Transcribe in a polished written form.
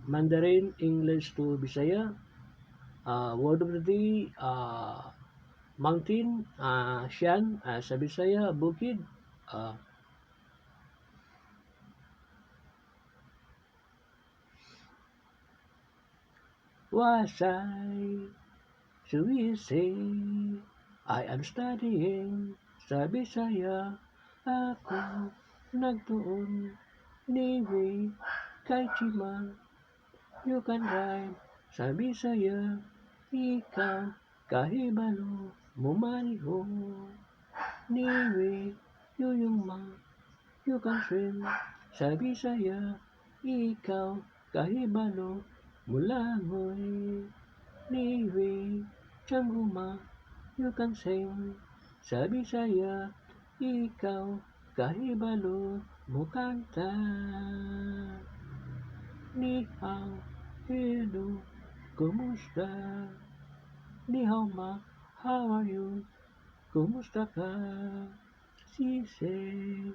#MandarinEnglishToBisaya. Word of the day, mountain, 山, sa Bisaya, bukid. 哇塞, 学习, I am studying sa Bisaya, ako nagtuon, 你会开车吗, you can drive sa Bisaya, ikaw kahibalo momaniho, 你会游泳吗, you can swim sa Bisaya, ikaw kahibalo molangoy, 你会唱歌吗, you can sing sa Bisaya, ikaw kahibalo mokanta. 你好, hello, kumusta? 你好吗, how are you? Kumusta ka? 谢谢.